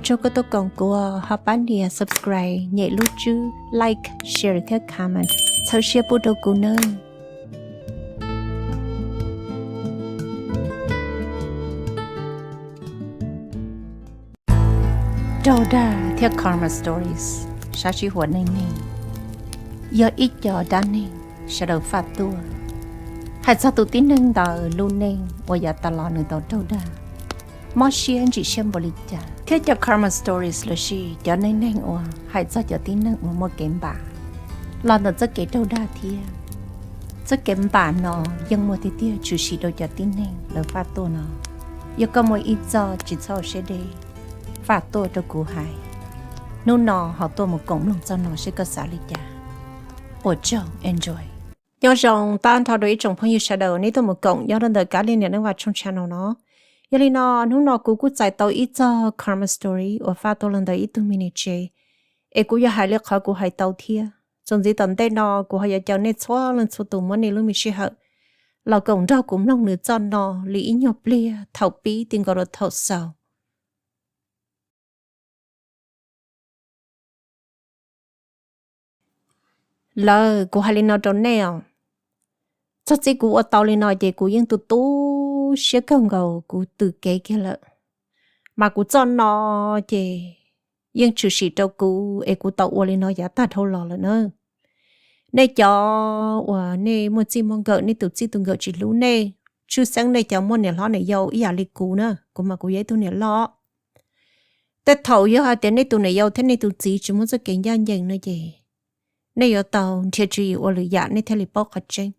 Tsaug koj tuaj koom kuv, ho pab nias subscribe, nyem lub tswb like, share thiab comment, txhawb siab pub rau kuv nawb. Raug dag thiab karma stories, sab sib huam neej neeg, yog ib co dab neeg sawv daws faj tuaj. Hais txog tus tib neeg ntawd lub neej uas yav tas los nws tau raug dag, mob siab ntsim siab npaum li cas, thiab cov karma stories lossis cov neej neeg uas hais txog cov tib neeg uas muaj kev npam los ntawm txoj kev raug dag thiab. Txoj kev npam no yeej muaj tiag tiag, tshwm sim rau cov tib neeg lawv faj tuaj no. Yog koj muaj ib txoj tsis txhob siab deb, faj tuaj rau kuv hais. Hnub no ho tuaj mus koom mloog txoj no seb koj xav li cas. Ua tsaug, enjoy. Nyob zoo tag nrho rau ib tsoom phooj ywg sawv daws nej tuaj mus koom nyob rau ntawm Kab Lis Niam Neej Vam Tshooj channel no. Yog li no, hnub no kuv kuj txais tau ib txoj karma story uas faj tuaj los ntawm ib tug me niam tsev, es kuv yuav hais li qhov kuv hais tau thiab. Txuas ntxiv tom ntej no kuv ho yuav caw nej txhua leej txhua tus muab nej lub me sij hawm los koom nrog kuv mloog nws txoj no li ib nyuag pliag thaum pib ti nkaus rau thaum xaus. Lawv, kuv hais li no rau nej os, txog txij kuv ua tau li no ces kuv yeej tu tu siab kawg nkaus kuv tw kev kiag lawm. Mas kuv txoj no ces yeej tshwm sim rau kuv es kuv tau ua li no yav tag dhau los lawm na. Nej cov uas nej muaj txij muaj nkawm, nej tus txij tus nkawm tsis hlub nej, tshwj xeeb nej cov muaj niam hlob niam yau ib yam li kuv na, kuv mas kuv yog ib tug niam loj. Tej thaum yog hais tias nej tus niam yau thiab nej tus txiv tsis muaj txoj kev ncaj ncees no ces nej yuav tau nrhiav tswv yim ua lwm yam nej thiaj li paub qhov tseeb.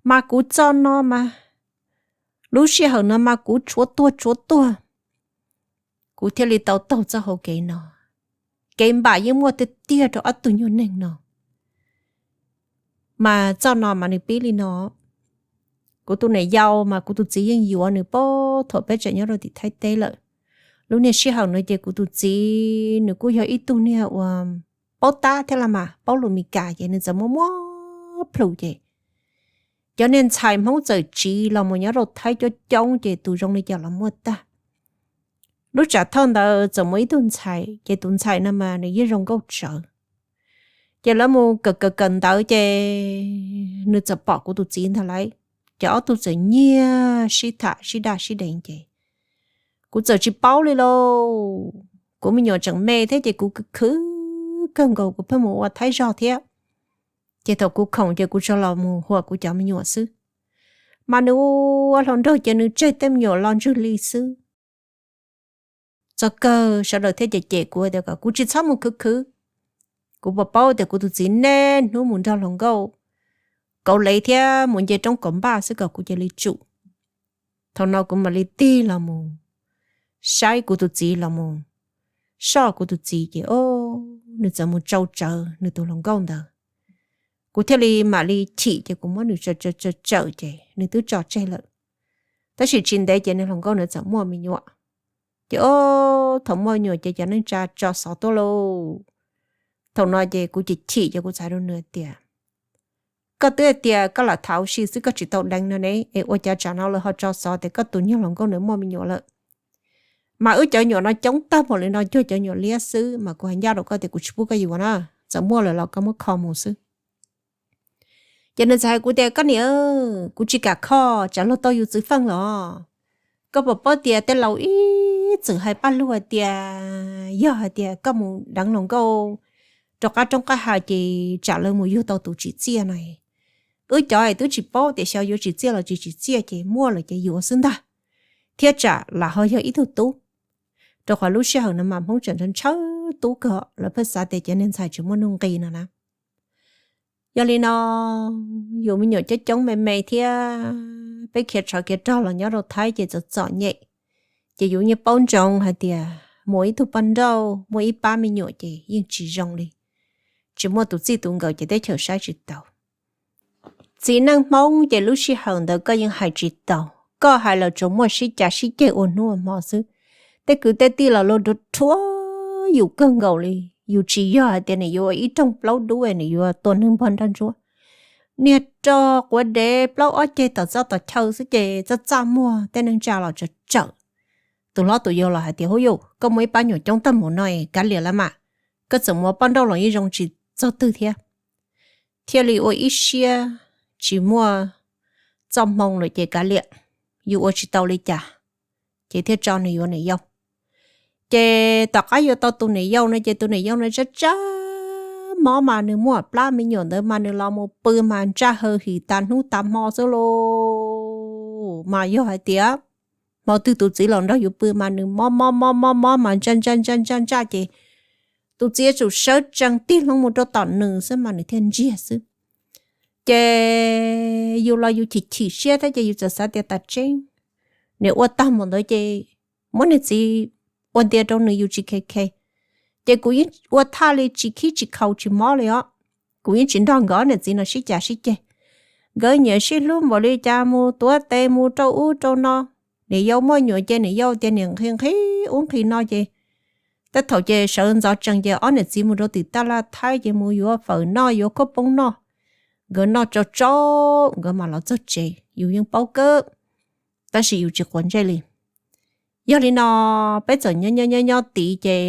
Mas kuv txoj no mas, lub sij hawm no mas kuv tshuav tuag tshuav tuag, kuv thiaj li tau taug txoj hau kev no. Kev npam yeej muaj tiag tiag rau ob tug nyuag neeg no. Mas txoj no mas nws pib li no. Kuv tus niam yau mas kuv tus txiv yeej yuav nws puag thaum peb tseem nyob rau tim Thaib teb lawm. Lub niag sij hawm no ces kuv tus txiv nws kuj yog ib tug niag uas paub tab thiab los mas paub lus Meskas ces nws txawm muaj muaj plhus ces cov niag ntxhais Hmoob txawm tsiv los mus nyob rau Thaib coob coob ces tus zoo li cas los muaj tag. Lub tsam thawj ntawd txawm muaj ib tug ntxhais ces tus ntxhais no mas nws yeej zoo nkauj tsawv. Ces lawv mus kawm kawm kawm ntawv ces nws txawm pom kuv tus txiv ntag lauj. Ces ob tug txawm nyiag sib tham sib daj sib deev ces kuv txawm tsis paub li lauj. Kuv me nyuam tseem me thiab ces kuv khwv khwv kawg nkaus kuv pheej mus ua Thaib zog thiab. Ces thaum kuv khoom ces kuv tsuas los mus huam kuv cov me nyuam xwb. Mas nws ua hluas nraug ces nws tseg tej me nyuam los ntswg li xwb. Txog kawg sawv daws thiaj cem cem kuv tias kom kuv tsis txhob mus khwv khwv. Kuv puas paub tias kuv tus txiv niaj hnub mus nrog hluas nkauj kauv lev thiab mus nce roob kauv npaj xwb kom kuv cia li tsum. Thaum no kuv mam li tig los mus saib kuv tus txiv los mus soj kuv tus txiv ces o, nws txawm mus tsau tsawv nws tus hluas nkauj ntawd. Kuv thiaj li mam li chim ces kuv muab nws tsawm tsawm tsawm ces nws twb tso tseg lawm. Tab sis tsis ntev ces nws hluas nkauj ntawd txawm muaj me nyuam. Ces o, thaum muaj me nyuam ces cov neej tsa tso xov tuaj lauj. Thaum no ces kuv chim chim ces kuv txais rau nws tias, koj twb hais tias koj lam thauv si xwb koj tsis tau deev no ne, es ua cas tsam no lawv ho tso xov tias koj tus nyuag hluas nkauj ntawd muaj me nyuam lawm? Mas wb cov nyuam no coob tag npaum li no cuag cov nyuam liab xwb, mas kuv hais ncaj rau koj tias kuv tsis pub koj yuav na, txawm muaj lawm los koj muab kho mus xwb. Ces nws txawm hais kuv tias, koj niam, kuv tsis kam kho, tsam luag tau yus txwv feej los. Koj puas paub tias tej laus ib txwm hais paj lug hais tias yog hais tias koj mus deev hluas nkauj rau qab roob qab hav ces tsam lawv mus yug tau tus tsim txiaj no. Wb cov es twb tsis paub tias xyov yuav tsim txiaj los tsis tsim txiaj ces muaj lawm ces yuav xwb ntag, thiab tsam lam ho yog ib tug tub. Rau qhov lub sij hawm no mas Hmoob tseem ntshaw tub kawg, lawv pheej xav tias cov niag ntxhais tsis muaj nuj nqis no na. Yog li no, yus me nyuam coob coob me me thiab peb khiav tsov khiav rog los nyob rau Thaib ces txom txom nyem, ces yus yeej paub ntsoov hais tias muaj ib tug poj nrauj muaj ib pab me nyuam ces yeej tsis zoo li. Tsis muaj tus txij tus nkawm ces teb chaws saib tsis taus. Txiv neej Hmoob ces lub sij hawm ntawd koj yeej hais tsis taus, koj hais los tsuas muaj sib cav sib ceg ua hnub ua hmo xwb. Tej kwv tej tij los luag rhuav rhuav yus kawg nkaus li. Yus tsis yog hais tias nws yuav ua ib rooj plaub dub es nws yuav tua neeg npog nroj ntsuab. Niag rog quav dev plaub ob ceg tom txaj tom chaw xwb ces txaj txaj muag, tej neeg tsa los tsawm tsawm. tus hlob tus yau los hais tias, Huv yus, koj muaj ib pab nyuam coob tag mus no es kav liam lawm mas, koj txawm mus ua poj nrauj los yeej zoo tsis txog twg thiab. Thiaj li ua ib siab tsis muaj txoj hmoo lawm ces kav liam, yus ua tsis tau li cas, ces thiaj tso nws yuav niam yau. Ces tom qab yuav tau tus niam yau no ces tus niam yau no tsab tsab mob mas nws muaj plab me nyuam ntawd mas nws los mus pw mas ntsaj haw him tas hnub tas hmo xwb lauj. Mas yog hais tias hmo twg tus txiv los nrog yus pw mas nws mob mob mob mob mob mas ntsaj ntsaj ntsaj ntsaj ntsaj ces tus txiv yuav tsum sawv tsees tig hlo mus rau tom nws xwb mas nws thiaj ntsiag xwb. Ces yus los yus chim chim siab thiab ces yus txawm xav tias tas tseeb, nws ua tag mus ntawd ces muab niag txiv ua ntia rau nws yus tsis khe khe. Ces kuv yeej ua thaj li tsis khib tsis khaus tsis mob li os. Kuv yeej tsis nrog nkawd ob niam txiv no sib cav sib ceg. Nkawd nyiam sib hlub npaum li cas mus tuav tes mus rau ub rau no. Niam yau muaj nyuam ces niam yau tias niam nqhis nqhis ub nqhis no ces tej thaum ces sawv ntxov tsees ces ob niam txiv mus rau tim taj laj thaib ces mus yuav fawm noj yuav khaub poob noj. Nkawd noj tsau tsau, nkawd mam los txog tsev, yus yeej paub kawg, tab sis yus tsis quav ntsej li. Yog li no peb txawm nyob nyob nyob nyob tid ces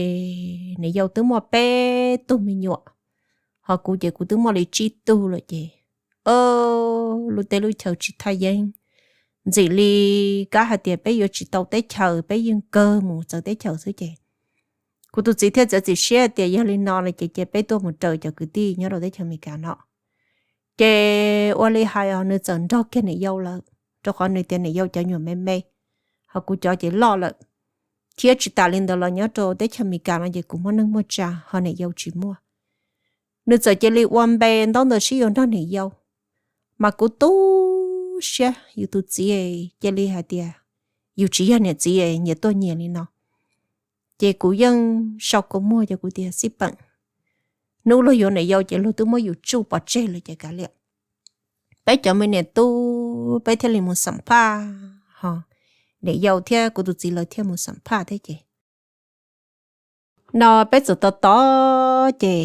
niam yau twb muaj peb tug me nyuam, ho kuv ces kuv twb muaj li tsib tug lawm ces lub teb lub chaw tsis thaj yeeb. Ntxim li kab hais tias peb yuav tsis tau teb chaws, peb yeej kawg mus txawv teb chaws xwb ces kuv tus txiv thiaj txiav txim siab tias yog li no lawm ces cia peb tuaj mus raws cov kwv tij nyob rau teb chaws Amelikas no. Ces ua li hais os, nws txawm nrog kiag niam yau lawm, rau qhov nws tias niam yau cov nyuam me me, ho kuv cov ces loj lawm, thiab tsis tas li ntawd los nyob rau teb chaws Amelikas no ces kuv muaj neej muaj tsa ho niam yau tsis muaj. Nws txawm cia li ua npe ntaub ntawd sib yuav nrog niam yau, mas kuv tu siab yus tus txiv cia li hais tias yus tsis yog niam txiv nyias tuaj nyias li no. Ces kuv yeej sau kua muag ces kuv tias xij peem, hnub luag yuav niam yau ces luag twb muab yus tsuj pov tseg lawm ces kav liam. Peb cov me niam tub peb thiaj li mus xam phaj, ho niam yau thiab kuv tus txiv lawv thiaj mus xam phaj thiab ces no peb txawm tos tos ces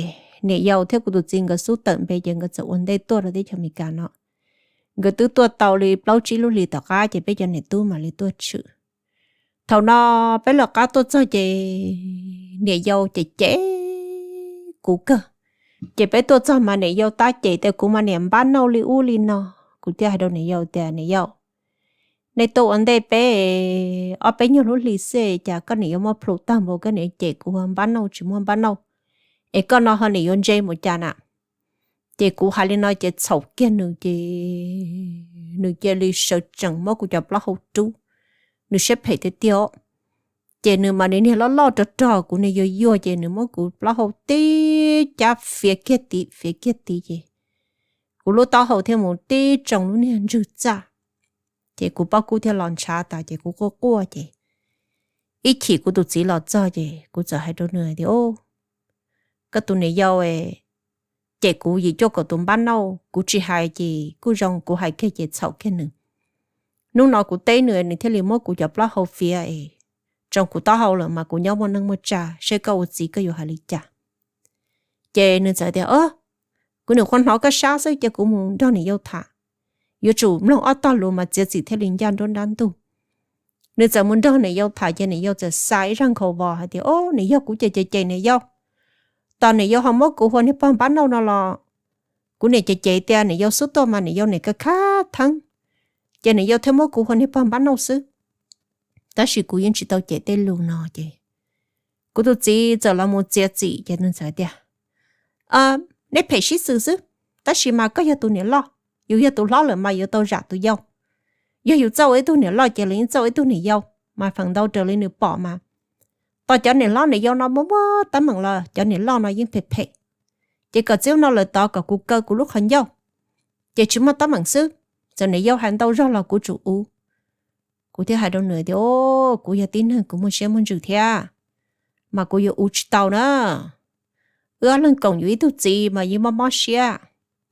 niam yau thiab kuv tus txiv nkawd xub tawm npe ces nkawd txawm ua ntej tuaj rau teb chaws Amelikas no. Nkawd twb tuaj tau li plaub tsib lub hlis tom qab ces peb cov niam tub mam li tuaj tshwm. Thaum no peb lawv qab tuaj txog ces niam yau cem cem kuv kawg. Ces peb tuaj txog mas niam yau tab cem tias kuv mas niam npab nauj li ub li no. Kuv thiaj hais rau niam yau tias niam yau, nej tuaj ua ntej peb ob peb nyuag lub hlis xwb cas koj niam yuav muaj plhus tag npaum, koj niam cem kuv npab nauj tsis muaj npab nauj, es koj no ho niam yuav ntse mus cas na. Ces kuv hais li no ces txhaum kiag nws ces nws cia li sawv tsees muab kuv cov plaub hau rub, nws siab phem tiag tiag. Ces nws mas nws niag loj loj rog rog kuv niag yuag yuag ces nws muab kuv plaub hau tib cab fiav kiag tid fiav kiag tid ces kuv lub taub hau thiaj mus tib tsoo lub niag ntswg txaj. Ces kuv pob kub thiaj los ntshav tas ces kuv quaj quaj ces ib chim kuv tus txiv los txog ces kuv txawm hais rau nws tias, Koj tus niam yau cem kuv yim cuaj kaum tus npab nauj, kuv tsis hais ces kuj zoo, kuv hais kiag ces txhaum kiag nws. Hnub no kuv teb nws, nws thiaj li muab kuv cov plaub hau fiav es tsoo kuv taub hau lawm mas kuv nyob muaj neej muaj tsa, seb koj ua txiv koj yuav hais li cas. Ces nws txawm tias, Kuv nyuam qhuav hnov koj sab xwb, cia kuv mus nrog niam yau tham. Yuav tsum mloog ob tog lus mas txiav txim thiaj li ncaj nruab nrab ntug. Nws txawm mus nrog niam yau tham ces niam yau txawm xa ib zaj nkhaus vos hais tias, Au, niam yau, kuv ces cem cem niam yau, tos niam yau ho muab kuv hu ua niag pog npab nauj no los kuv niam cem cem tias niam yau xub tuaj mas niam yau niam ka khab theeb, ces niam yau thiaj muab kuv hu ua niag pog npab nauj xwb. Tab sis kuv yeej tsis tau cem tej lus no ces kuv tus txiv txawm los mus txiav txim ces nws txawm tias, Neb phem sib xws xwb, tab sis mas koj yog tus niam loj, yus yog tus hlob lawm mas yuav tau zam tus yau. Yog yus txawj ua ib tug niam loj ces los yeej txawj ua ib tug niam yau, mas feem ntau raws li nws pom mas tos cov niam hlob niam yau no muaj muaj teeb meem los cov niam loj no yeej phem phem. Ces kom txiv no lawm tod kom kuv kaw kuv lub qhov ncauj, ces tsis muaj teeb meem xwb. Txawm niam yau hais ntau zog los kuv tsum uv. Kuv thiaj hais rau nws tias, Kuv yog tib neeg kuv muaj siab muaj ntsws thiab, mas kuv yuav uv tsis tau na. Wb ob leeg koom yus ib tug txiv mas yeej mob mob siab,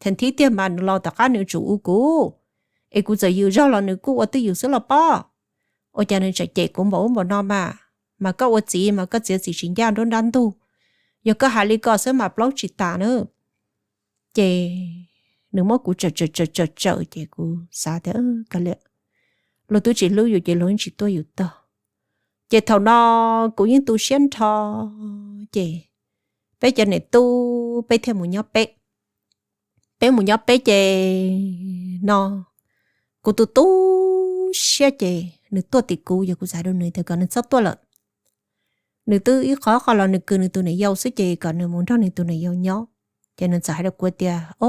theem thib tiag mas nws los tom qab nws tsum uv kuv, es kuv txawm yws zog los nws kuj ua twj ywm xwb los pob. Ua cas nws tseem cem kuv npaum ub npaum no mas, mas koj ua txiv mas koj txiav txim tsis ncaj nruab nrab ntug, yog koj hais li ko xwb mas plaub tsis tas na. Ces nws muab kuv tsawm tsawm tsawm tsawm ces kuv xav tias, Kav liam, luag twb tsis hlub yus ces luag yeej tsis tuaj yus tog. Ces thaum no kuv yeej tu siab nrho, ces peb cov niam tub peb thiaj mus nyob peb. Peb mus nyob peb ces no kuv tu tu siab ces nws tuaj tim kuv, yog kuv txais rau nws tias kom nws txhob tuaj lawm. Nws twb ib qho qho los nws kws nws tus niam yau xwb ces kom nws mus nrog nws tus niam yau nyob. Ces nws txawm hais rau kuv tias, o,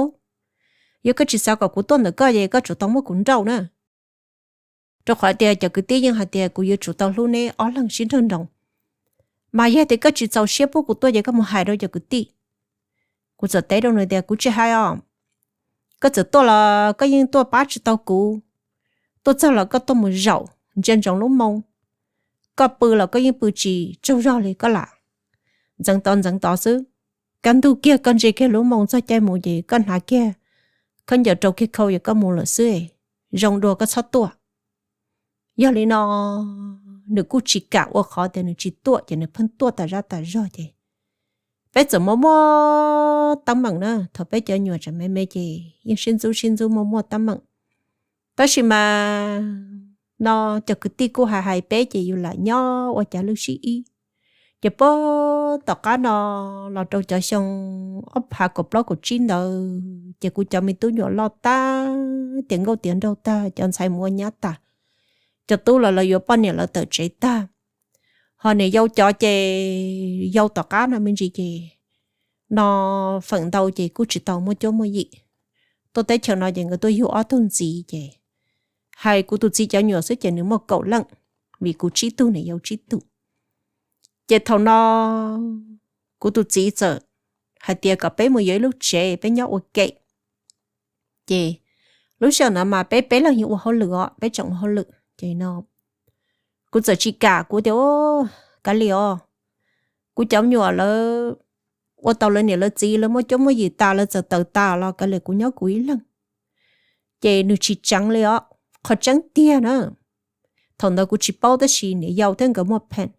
yog koj tsis xav kom kuv tuaj ntawm koj ces koj tsum tau muab kuv nrauj na. Rau qhov tias cov kwv tij yeej hais tias kuv yuav tsum tau hlub neb ob leeg sib nrog nroos. Mas yog tias koj tsis txaus siab pub kuv tuaj ces koj mus hais rau cov kwv tij. Kuv txawm teb rau nws tias kuv tsis hais os. Koj txawm tuaj los koj yeej tuaj pab tsis tau kuv. Tuaj txog los koj tuaj mus zaum ntsia ntsoov lub moo. Koj pw los koj yeej pw tsis tsaug zog li, koj lam ntxeev tod ntxeev tod xwb. Kaj ntug kiag koj ntsia kiag lub moo txog caij mus ces koj hnav kiag khaub ncaws rau kiag khau es koj mus lawm xwb. Zoo dua koj txhob tuaj. Yog li no nws kuj tsis kam ua qhov tias nws tsis tuaj ces nws pheej tuaj tas zaj tas zog ces peb txawm muaj muaj teeb meem na. Thaum peb cov nyuam tseem me me ces yeej sib ntxub sib ntxub muaj muaj teeb meem. Tab sis mas no cov kwv tij kuj hais hais peb ces yus lam nyob ua cav lwj sib ib. Ces puag tom qab no los rau cov xyoo ob phav kaum plaub kaum tsib ntawd ces kuv cov me tub nyuam loj tag, tiav nkauj tiav nraug tag, cov ntxhais mus ua nyab tag, cov tub los lawv yuav poj niam lawv tawm tsev tag. Ho niam yau cov ces yau tom qab no me ntsis ces no feem ntau ces kuj tsis tau muaj cuab muaj yim. Tuaj teb chaws no ces nkawd tuaj yug ob tug ntxiv ces hais kuv tus txiv cov nyuam xwb ces nws muaj kaum leej, vim kuv tsib tug niam yau tsib tug. Ces thaum no kuv tus txiv txawm hais tias kom peb mus yuav ib lub tsev peb nyob ua ke. Ces lub sij hawm no mas peb peb leeg yeej ua hauj lwm os, peb tseem ua hauj lwm ces no kuv txawm tsis kam, kuv tias, kav liam os, kuv cov me nyuam lawv ua tau lawv niam lawv txiv, lawv muaj cuab muaj yim tas, lawv txawm tawm tas los kav liam kuv nyob kuv ib leeg. Ces nws tsis tseev li os, qhov tseeb tiag na. Thaum ntawd kuv tsis paub tab sis niam yau thiab nkawd muaj pheem.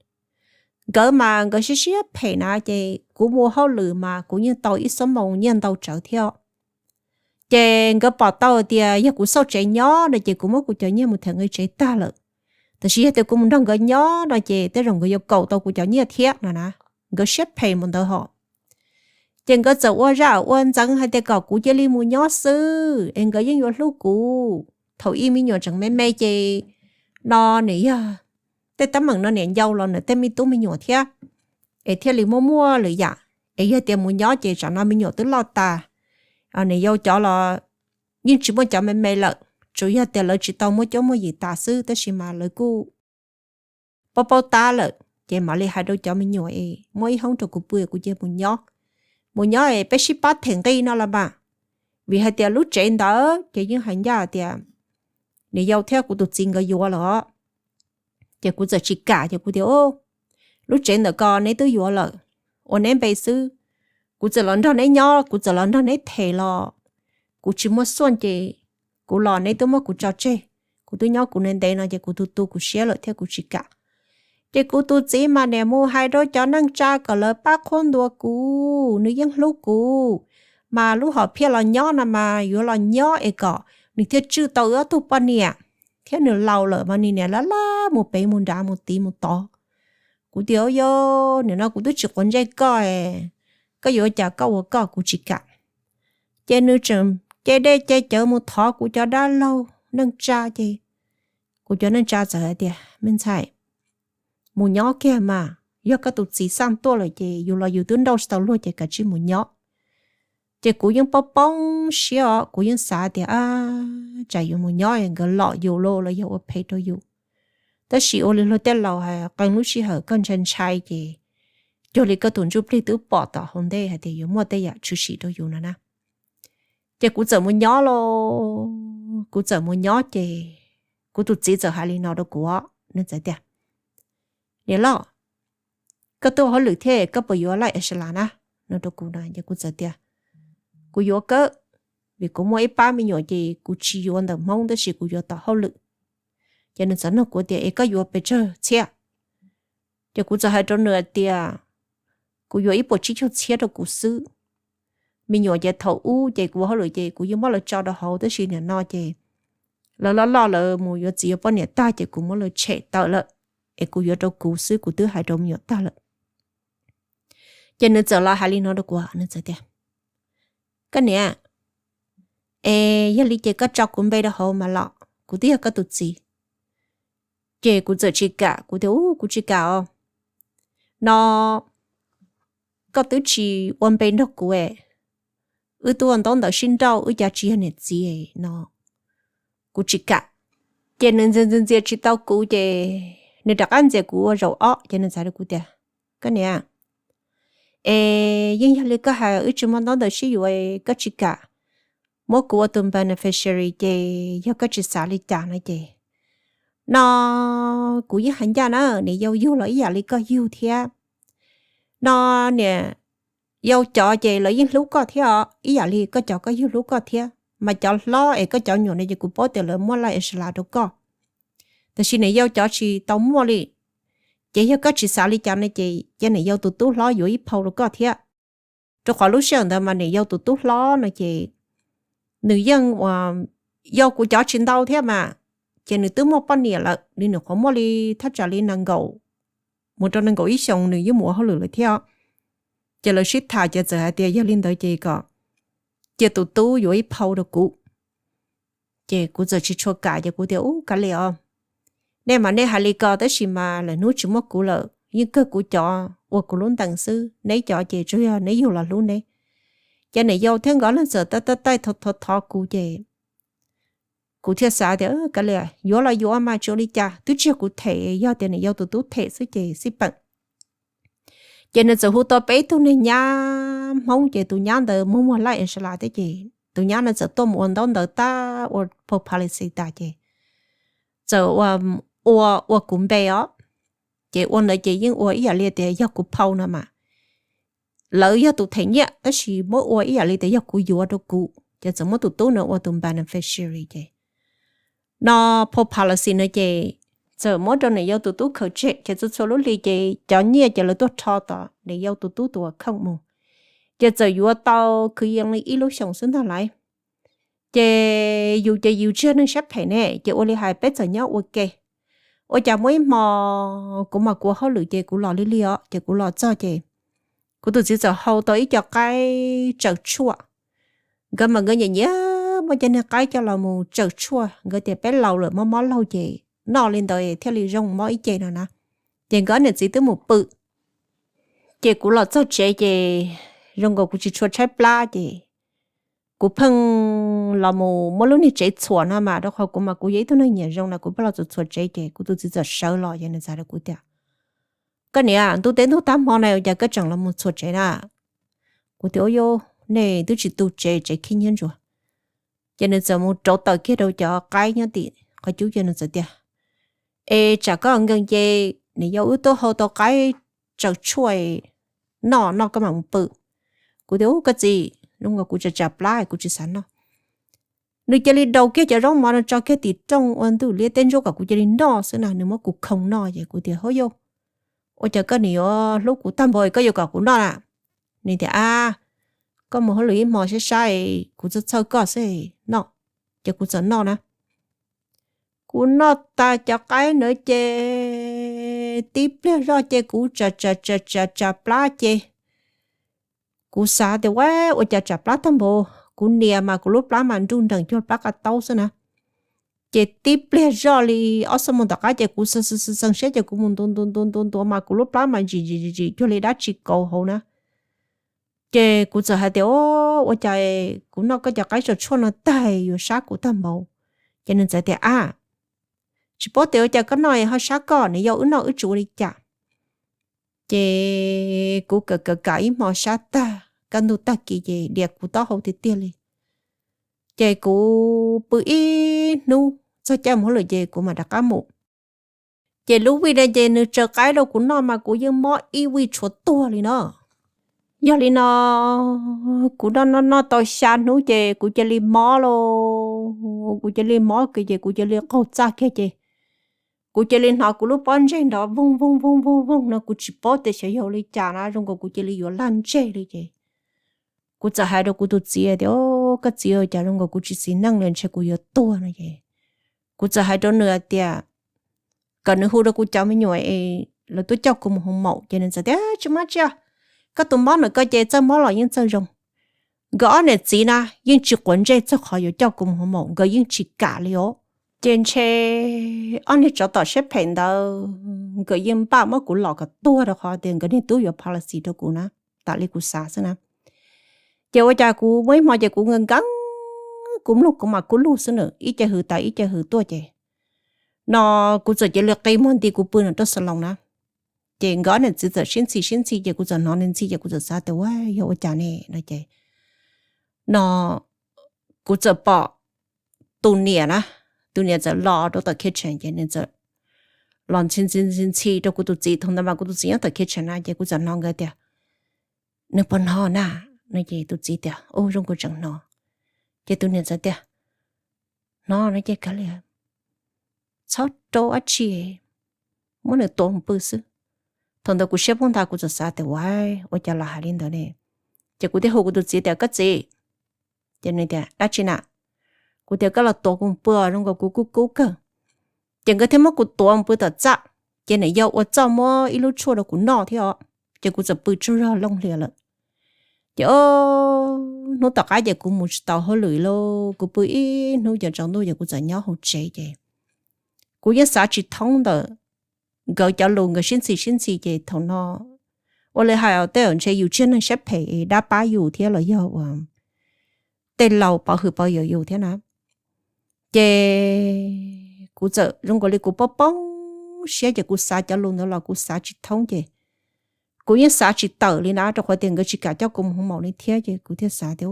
Nkawd mas nkawd siab siab phem na ces kuv mus hauj lwm mas kuv yeej tau ib xuab moos nyiaj ntau tsawv thiab. Ces nkawd pom tau tias yog kuv xauj tsev nyob no ces kuv muab kuv cov nyiaj mus them nqi tsev tag lawm. Tab sis yog tias kuv mus nrog nkawd nyob no ces tej zaum nkawd yuav kaum tau kuv cov nyiaj thiab no na. Nkawd siab phem mus ntawd hos. Ces nkawd txawm ua zaj ua ntxeev hais tias kom kuv cia li mus nyob xwb es nkawd yeej yuav hlub kuv. Thaum ub me nyuam tseem me me ces no nws yog tej teeb meem no niam yau los nws tej me tub me nyuam thiab, es thiaj li muaj muaj lwm yam. Es yog tias mus nyob ces tsam no me nyuam twb loj tas, niam yau cov los yeej tsis muaj cov me me lawm, tsuas yog tias lawv tsis tau muaj cuab muaj yim tas xwb, tab sis mas lawv kuj paub paub tab lawm. Ces mam li hais rau cov me nyuam es muab ib hoob rau kuv pw kuv cia mus nyob. Mus nyob es peb sib pab them nqi no los mas, vim hais tias lub tsev ntawd ces yeej hais ncaj tias niam yau thiab kuv tus txiv nkawd yuav lawm os. Ces kuv txawm tsis kam ces kuv tias, lub tsev ntawm ko neb twb yuav lawm, ua neb npe xwb. Kuv txawm los nrog neb nyob, kuv txawm los nrog neb them los kuv tsis muaj xuaj ces kuv los neb twb muab kuv tso tseg. Kuv twb nyob kuv ntev ntev no ces kuv tu tu kuv siab lawm thiab kuv tsis kam. Ces kuv tus txiv mas niam mus hais rau cov neej tsa kom lawv pab qhuab ntuas kuv, nws yeej hlub kuv, mas lub hom phiaj los nyob no mas yuav los nyob es kom nws thiaj tswj tau wb ob tug poj niam, thiab nws laus lawm mas nws niam laj laj mus pem mus nrad mus tid mus tod. Kuv tias, yog nim no kuv twb tsis quav ntsej koj, koj yuav ua cas koj ua koj, kuv tsis kam. Ces nws tseem ce dej ce cawv mus thov kuv cov dab laug neej tsa ces kuv cov neej tsa txawm hais tias, me ntxhais, mus nyob kiag mas, yog koj tus txiv xaj tuaj lawm ces yus los yus twb nrauj tsis tau luag ces kav tsij mus nyob. Ces kuv yeej poob poob siab os, kuv yeej xav tias, tsam yus mus nyob nkawd lom yus los los yog ua phem rau yus. Tab sis ua li luag tej laus hais, qee lub sij hawm koj ntshai ntshai ces cuag li koj tus ntsuj plig twb pom tom hauv ntej hais tias yuav muaj tej yam tshwm sim rau yus no na. Ces kuv txawm mus nyob los, kuv txawm mus nyob ces kuv tus txiv txawm hais li no rau kuv, nws txawm tias, niam loj, koj twb ua hauj lwm thiab koj puas yuav laj es sa las na, no rau kuv na. Ces kuv txawm tias, kuv yuav kawg, vim kuv muaj ib pab me nyuam ces kuv tsis yuav ntawm Hmoob tab sis kuv yuav tom hauj lwm. Ces nws txawm nug kuv tias, es koj yuav pes tsawg txhiab? Ces kuv txawm hais rau nws tias, kuv yuav ib puas tsib caug txhiab rau kuv xwb. Me nyuam ces thaum ub ces kuv ua hauj lwm ces kuv yeej muab lawv tso rau hauv tab sis nim no ces lawv loj loj lawv mus yuav txiv yuav poj niam tag ces kuv muab lawv tshem tawm lawm. es kuv yuav rau kuv xwb, kuv twb hais rau me nyuam tag lawm. Ces nws txawm los hais li no rau kuv, nws txawm tias, koj niam, es yog li ces koj tso kuv npe rau hauv mas los, kuv twb yog koj tus txiv. Ces kuv txawm tsis kam, kuv tias, u, kuv tsis kam os. No koj twb tsis ua npe nrog kuv, wb twb ua ntaub ntawv sib nrauj, wb cas tsis yog niam txiv no, kuv tsis kam. Ces nws ntxias ntxias ntxias tsis tau kuv ces nws rov qab ntxias kuv ua zaum ob ces nws txawm hais rau kuv tias, koj niam, es yeej yog li koj hais, wb tsis muaj ntaub ntawv sib yuav, koj tsis kam muab kuv ua tus beneficiary ces yog koj tsis xav li cas no ces, no kuv yeej hais ncaj na, niam yau yug los ib yam li koj yug thiab. No niam yau cov ces lawv yeej hlub koj thiab os, ib yam li koj cov koj yug hlub koj thiab, mas cov hlob es koj cov nyuam no ces kuv paub tias lawv muaj life insurance rau koj. Tiam sis niam yau cov tsis tau muaj li, ces yog koj tsis xav li cas no ces cia niam yau tus tub hlob yuav ib phau rau koj thiab. Rau qhov lub sij hawm ntawd mas niam yau tus tub hlob no ces nws yeej yau kuv cov tsis ntau thiab mas, ces nws twb muaj poj niam lawm, nws nyuam qhuav muaj li thaj tsam li nees nkaum mus rau nees nkaum ib xyoos nws yeej mus ua hauj lwm lawm thiab. Ces lawv sib tham ces txawm hais tias yog li ntawd ces kom cia tus tub yuav ib phau rau kuv. Ces kuv txawm tsis tshua kam ces kuv tias, u, kav liam os, nej mas nej hais li ko tab sis mas lwm hnub tsis muaj kuv lawm yeej kawg kuv cov ua kuv lub ntees xwb, neb cov ces tsuas yog neb yug los hlub neb. Ces niam yau thiab nkawd leej txawm taij taij taij thov thov kuv ces kuv thiaj xav tias, kav liam, yuav los yuav mas tsis ua li cas, twb tsis yog kuv them, yog tias niam yau tus tub them xwb ces xij peem. Ces nws txawm hu tau peb tug neeg nyab Hmoob ces tus nyab ntawd muag muag life insurance thiab ces tus nyab no txawm tuaj mus ua ntaub ntawv tas ua pau policy tas ces txawm ua, ua, ua kuv npe os. Ces ua ntawd ces yeej ua ib yam li tias yog kuv phau no mas, lawv yog tus them nyiaj tab sis muab ua ib yam li tias yog kuv yuav rau kuv ces txawm muab tus tub no ua tus beneficiary ces no pau policy no ces txawm muab rau niam yau tus tub khaws tseg ces txhua txhua lub hli ces cov nyiaj ces lawv tuaj rho tom niam yau tus tub tus account mus. Ces txawm yuav tau kwv yees li ib lub xyoos xwb ntag lauj. Ces yus ces yus tsis yog neeg siab phem ne ces ua li hais peb txawm nyob ua ke. Ua cas muaj ib hmo kuv mas kuv ua hauj lwm ces kuv los lig lig os ces kuv los txog ces kuv tus txiv txawm hau tau ib co qaib tsaws tshuaj. Nkawd mas nkawd nyiam nyiam muab cov niag qaib coj los mus tsaws tshuaj, nkawd tias peb laus lawm mob mob laug ces noj li ntawd thiaj li zoo mob ib ce no na. Ces nkawd niam txiv twb mus pw. Ces kuv los txog tsev ces zoo nkaus kuv tsis tshua tshaib plab ces kuv pheej los mus muab lub niag tsev txhuam no mas rau qhov kuv mas kuv yog ib tug neeg nyiam zoo no kuv pheej los txhuam txhuam tsev ces kuv tus txiv txawm sawv los ces nws txawm hais rau kuv tias, koj niam, ntuj teb ntuj tag hmo na ua cas koj tseem los mus txhuam tsev na? Kuv tias, ua yus, nej twb tsis tu tsev, tsev khib nyiab ntsuas. Ces nws txawm mus rauv taws kiag rau cov qaib nyob tim qhov cub ces nws txawm tias, es tsam koj nkees ces niam yau wb tuaj hau tau qaib tsaws tshuaj noj noj koj mam mus pw. Kuv tias, ub, koj txiv, zoo nkaus kuv tsam tsam plab kuv tsis xav noj. Nws cia li daus kiag cov zaub mov no tso kiag tim rooj ua ntuj liab teb ntsuab kom kuv cia li noj xwb na, nws muab kuv khoo noj ces kuv tias, hauj yauj, ua cas koj nim yuav hlub kuv tag npaum koj yuav kom kuv noj na? Nws tias, a, koj mus hauj lwm ib hmo sab sab, kuv txhawj txhawj koj xwb, noj. Ces kuv txawm noj na. Kuv noj tas cov qaib ntawd ces tib pliag zoj ces kuv tsam tsam tsam tsam plab ces kuv xav tias, ua, ua cas tsam plab tag npaum, kuv nias mas kuv lub plab mas nruj nreem cuag plab qab taub xwb na. Ces tib pliag zoj li ob xuab moos tom qab ces kuv xeev siab ces kuv mus ntuav ntuav ntuav ntuav ntuav mas kuv lub plab mas ntsim ntsim ntsim cuag li dab tsi kauv hauv na. Ces kuv txawm hais tias, o, ua cas kuv noj koj cov qaib tsaws tshuaj no tag yuav sab kuv tag npaum? Ces nws txawm tias, a, tsis paub tias ua cas koj noj ho sab koj, nws yau wb noj wb tsis ua li cas. Ces kuv kawm kawm kam ib hmo sab tag, kaj ntug tag kis ces dias kuv taub hau tiag tiag li. Ces kuv pw ib hnub txog caij mus hauj lwm ces kuv mam rov qab mus. Ces lub vij no ces nws tsaws qaib rau kuv noj mas kuv yeej mob ib vij tshuav tuag li no. Yog li no, kuv noj noj noj tau xya hnub ces kuv cia li mob lauj, kuv cia li mob kiag ces kuv cia li qaug txaj kiag ces kuv cia li hnov kuv lub pob ntseg nrov voog voog voog voog voog no, kuv tsis paub tias xyov yog li cas na, zoo nkaus kuv cia li yuav laj ntseg li ces kuv txawm hais rau kuv tus txiv tias, koj txiv, cas zoo nkaus kuv tsis xis neej li, ntshe kuv yuav tuag no ces kuv txawm hais rau nws hais tias, kom nws hu rau kuv cov me nyuam es lawv tuaj coj kuv mus hoo maum. Ces nws txawm tias, Tsis muaj dab tsi, koj tus mob ntawm koj ces txawj mob los yeej txawj zoo. Nkawd ob niam txiv na yeej tsis quav ntsej txog qhov yuav coj kuv mus hoo maum, nkawd yeej tsis kam li os. Ces ntshe ob niag tsov tom siab phem ntawd nkawd yeej npaj muab kuv lom kom tuag rau qhov tias nkawd niag tub yuav policy rau kuv na, tas li kuv xav xwb na. Ces ua cas kuv muaj ib hmo ces kuv nkees nkees, kuv mloog kuv mam kub lug xwb na, ib ce hws tas ib ce hws tuaj ces no kuv txawm cia li qi muag nti kuv pw no rau xas loos na. Ces nkawd ob niam txiv txawm sib ntxhi sib ntxhi ces kuv txawm hnov nws ntxhi ces kuv txawm xav tias, Ua, yog ua cas ne? No ces no kuv txawm pom tus niam na, tus niam txawm los rau tom kitchen ces nws txawm los ntxhi ntxhi ntxhi ntxhi rau kuv tus txiv. Thaum ntawd mas kuv tus txiv nyob tom kitchen na ces kuv txawm hnov nkawd tias, Nws puas hnov na? No ces tus txiv tias, Ub, zoo, kuv tseem hnov. Ces tus niam txawm tias, Hnov no ces kav liam, txhob rau dab tsi, muab nws tua mus pw xwb. Thaum ntawd kuv siab poob nthav, kuv txawm xav tias, Ua, ua cas los hais li ntawd ne? Ces kuv thiaj hu kuv tus txiv tias, Koj txiv, ces nws tias, Dab tsi na? Kuv tias, Koj los tuav kuv mus pw os, zoo nkaus kuv kub kub kawg. Ces nkawd thiaj muab kuv tuav mus pw tom txaj, ces niam yau ua txuj muab ib lub tshuaj rau kuv noj thiab os. Ces kuv txawm pw tsaug zog looj hlias lawm. Ces o, hnub tom qab ces kuv mus tsis tau hauj lwm li, kuv pw ib hnub ces tsaus ntuj ces kuv txawm nyob hauv tsev ces kuv yeej xav tsis thoob ntawm nkawd cov lus, nkawd sib ntxhi sib ntxhi ces thaum no ua li hais os, tej zaum ntshe yus tsis yog neeg siab phem, dab pab yus thiab los yog ua tej laus pov hwm pov yawm yus thiab na. Ces kuv txawm zoo nkaus li kuv poob poob siab ces kuv xav cov lus ntawd los kuv xav tsis thoob ces kuv yeej xav tsis tawm li na, rau qhov tias nkawd tsis kam coj kuv mus hoo maum li thiab ces kuv thiaj xav tias,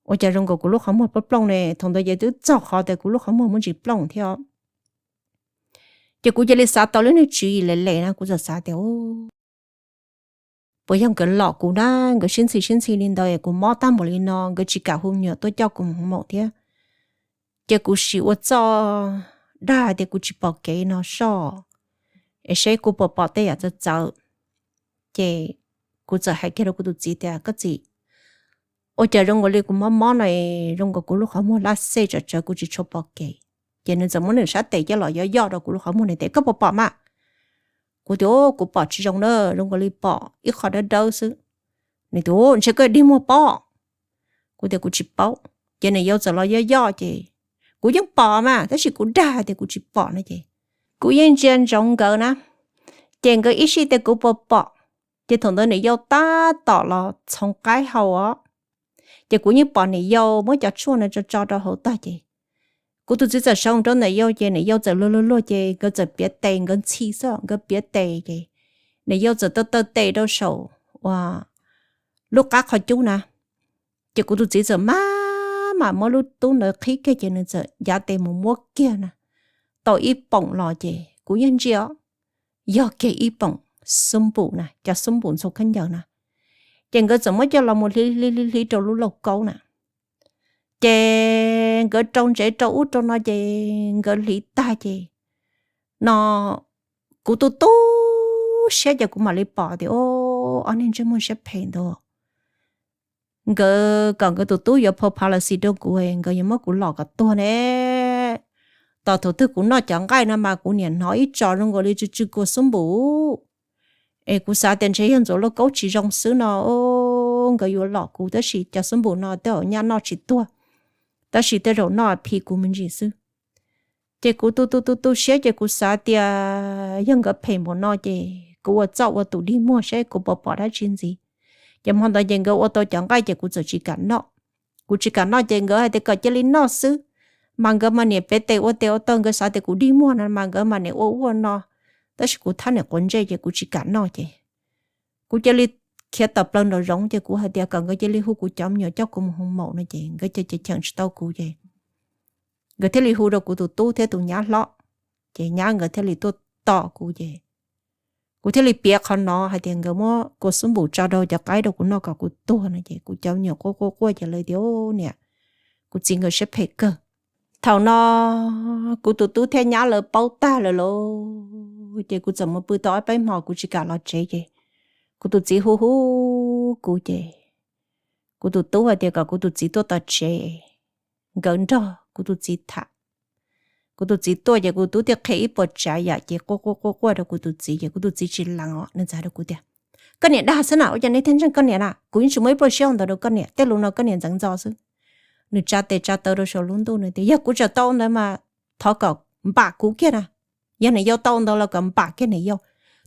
Ua cas zoo nkaus kuv lub qhov muag plooj plooj ne? Thaum ntawd ces twb txog qhov tias kuv lub qhov muag muaj ntsis plooj thiab os. Ces kuv cia li xav tau lub niag tswv yim lem lem na, kuv txawm xav tias, Puas yog nkawd lom kuv na? Nkawd sib ntxhi sib ntxhi li ntawd es kuv mob tag npaum li no, nkawd tsis kam hu me nyuam tuaj coj kuv mus hoo maum thiab. Ces kuv sim ua txuj dag tias kuv tsis pom kev no soj, es seb kuv puas pom tej yam txawv txawv. Ces kuv txawm hais kiag rau kuv tus txiv tias, Koj txiv, ua cas zoo nkaus li kuv mob mob no, zoo nkaus kuv lub qhov muag laj xej tsawv tsawv, kuv tsis tshua pom kev. Ces nws txawm muab nws sab tes coj los yoj yoj rau kuv lub qhov muag, nws tias, Koj puas pom mas? Kuv tias, Kuv pom tsis zoo na, zoo nkaus li pom ib qho dawb dawb xwb. Nws tias, Ntshe koj dig muag pob. Kuv tias, Kuv tsis paub. Ces nws yau txawm los yoj yoj ces kuv yeej pom mas, tab sis kuv dag tias kuv tsis pom no ces kuv yeej ntsia ntsoov nkawd na. Ces nkawd ib sij tias kuv puas pom, ces thaum ntawd niam yau tab tom los txhoov qaib hau os. Ces kuv yeej pom niam yau muab cov tshuaj no tso tso rau hauv tag ces kuv tus txiv txawm sawv rau niam yau ces niam yau txawm luag luag luag ces nkawd txawm piav tes, nkawd ntxhi xwb, nkawd piav tes ces niam yau txawm taw taw tes rau saum uas lub qab qhov cub na. Ces kuv tus txiv txawm maj mam muab lub tub ntawd qhib kiag ces nws txawm ncav tes mus muab kiag na, tau ib poom los ces kuv yeej ntsia, yog kiag ib poom xub npum na, cov xub npum ntxhua khaub ncaws na. Ces nkawd txawm muab coj los mus hliv hliv hliv hliv rau lub lauj kaub na. Ces nkawd rau ntsev rau ub rau no ces nkawd hliv tag ces no kuv tu tu siab ces kuv mam li pom tias, O, ob niag ntsej muag siab phem ntawd, nkawd kom nkawd tus tub yuav pha policy rau kuv, nkawd yuav muab kuv lom kom tuag ne. Tos thaum twg kuv noj cov nqaij no mas kuv niam hnov ib tso zoo nkaus li tsw tsw kua xub npum. Es kuv xav tias ntshe yog ntxuav lauj kaub tsis zoo xwb no, nkawd yuav lom kuv, tab sis cov xub npum no tej zaum nyaj noj tsis tuag, tab sis tej zaum noj phim kuv me ntsis xwb. Ces kuv tu tu tu tu siab ces kuv xav tias yog nkawd phem npaum no ces kuv ua txuj ua tus dig muag seb kuv puas pom dab tsi ntxiv. Ces hmo ntawd ces nkawd ua tau cov nqaij ces kuv txawm tsis kam noj. Kuv tsis kam noj ces nkawd hais tias kom cia li noj xwb, mas nkawd mas niam piav tes ua tes ua taw, nkawd xav tias kuv dig muag no mas nkawd mas niam ua ub ua no, tab sis kuv thab niam quav ntsej ces kuv tsis kam noj ces kuv cia li khiav tawm plaws nraum zoov ces kuv hais tias kom nkawd cia li hu kuv cov me nyuam coj kuv mus hoo maum no ces nkawd cia li cheem tsis tau kuv ces nkawd thiaj li hu rau kuv tus tub thiab tus nyab hlob. Ces nyab nkawd thiaj li tuaj tos kuv ces kuv thiaj li piav qhov no hais tias nkawd muab kua xub npum tso rau cov qaib rau kuv noj kom kuv tuag no ces kuv cov me nyuam quaj quaj quaj ces lawv tias, Niam, kuv txiv nkawd siab phem kawg. Thaum no kuv tus tub thiab nyab lawv paub tag lawm lauj, ces kuv txawm mus pw tau ob peb hmo kuv tsis kam los tsev ces kuv tus txiv hu hu kuv ces kuv tus tub hais tias kom kuv tus txiv tuaj tom tsev, nkawd nrog kuv tus txiv tham. Kuv tus txiv tuaj ces kuv tub thiaj qhia ib puas tsav yam ces quaj quaj quaj quaj rau kuv tus txiv ces kuv tus txiv tsis lees os, nws txawm hais rau kuv tias, koj niam dag xwb na, ua cas nej thiaj ntseeg koj niam na, kuv yeej tsis muaj ib pluag siab ua ntawd rau koj niam, tej lus no koj niam ntxeev ntxo xwb. Nws tsa tes tsa taw rau saum lub ntuj, nws tias yog kuv tseem tau ntawd mas thov kom npam kuv kiag na, yog niam yau tau ntawd los kom npam kiag niam yau,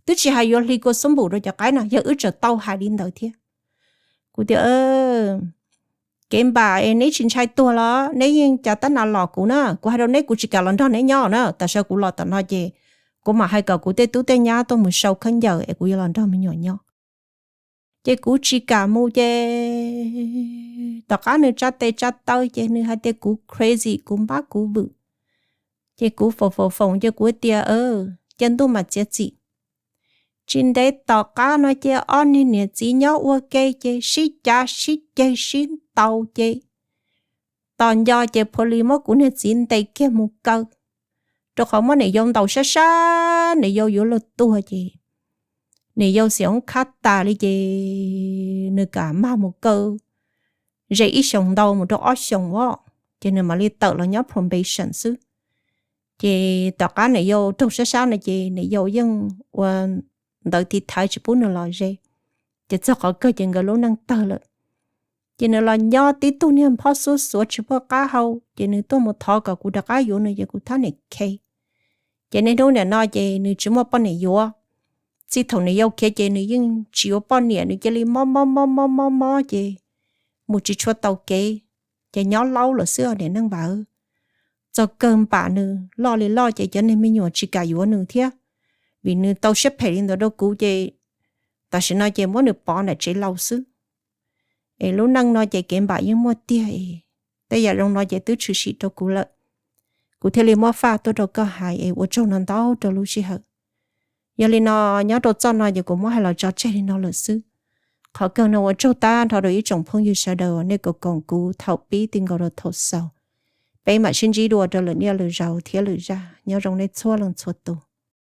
twb tsis hais yuav hli kua xub npum rau cov qaib no, yog wb tseem tau hais li ntawd thiab. Kuv tias, kev npam es neb tsis ntshai tuag los neb yeej cas tab nas los kuv na, kuv hais rau neb kuv tsis kam los nrog neb nyob na, tam sim no kuv los tom no ces kuv mam hais kom kuv tej tub tej nyab tuaj mus sau khaub ncaws es kuv yuav los nrog me nyuam nyob. Ces kuv tsis kam mus ces tom qab nws tsa tes tsa taw ces nws hais tias kuv crazy, kuv npab kuv vwm. Ces kuv foom foom foom ces kuv tias, cia ntuj mam txiav txim. Tsis ntev tom qab no ces ob niag niam txiv nyob ua ke ces sib cav sib ceg sib ntaus ces tos nco ces pha li muab kuv niag txiv ntes kiag mus kaw, rau qhov muab niam yau ntaus sab sab niam yau yuav luag tuag ces niam yau xim oob khab tas li ces nws kam mag mus kaw ze ib xyoos ntau mus rau ob xyoos os, ces nws mam li tawm los nyob probation xwb. Ces tom qab niam yau raug sab sab no ces niam yau yeej ua ntawv tiv thaiv tsis pub nws los ze, ces txog qhov kawg ces nkawd lub neej tawg lawm. Ces nws los nyob tib tug niag nphob xub xuav tsis muaj qab hau, ces nws tuaj mus thov kom kuv rov qab yuav nws ces kuv thab niam khe. Ces niaj hnub niam no ces nws tsis muaj poj niam yuav. Txij thaum niam yau khiav ces nws yeej tsis yuav poj niam, nws cia li mob mob mob mob mob mob ces mus tsis tshua tau kev, ces nyob laub lawm xwb niam neej npawg. Txog kawg npam nws loj li loj ces cov niag me nyuam tsis kam yuav nws thiab, vim nws tau siab phem li ntawd rau kuv ces tam sim no ces muab nws pov nram tsev laus xwb. Es lub neej no ces kev npam yeej muaj tiag es tej yam zoo no ces twb tshwm sim rau kuv lawm, kuv thiaj li muab faj tuaj rau koj hais es ua tsaug ntau ntau rau lub sij hawm. Yog li no, nyob rau txoj no ces kuv muab hais los tso tseg li no lawm xwb. Qhov kawg no ua tsaug tag nrho rau ib tsoom phooj ywg sawv daws uas nej koom koom kuv thaum pib ti nkaus rau thaum xaus. Peb mam sib ntsib dua rau lwm niaj lwm zaus thiab lwm zaj. Nyob zoo nej txhua leej txhua tus.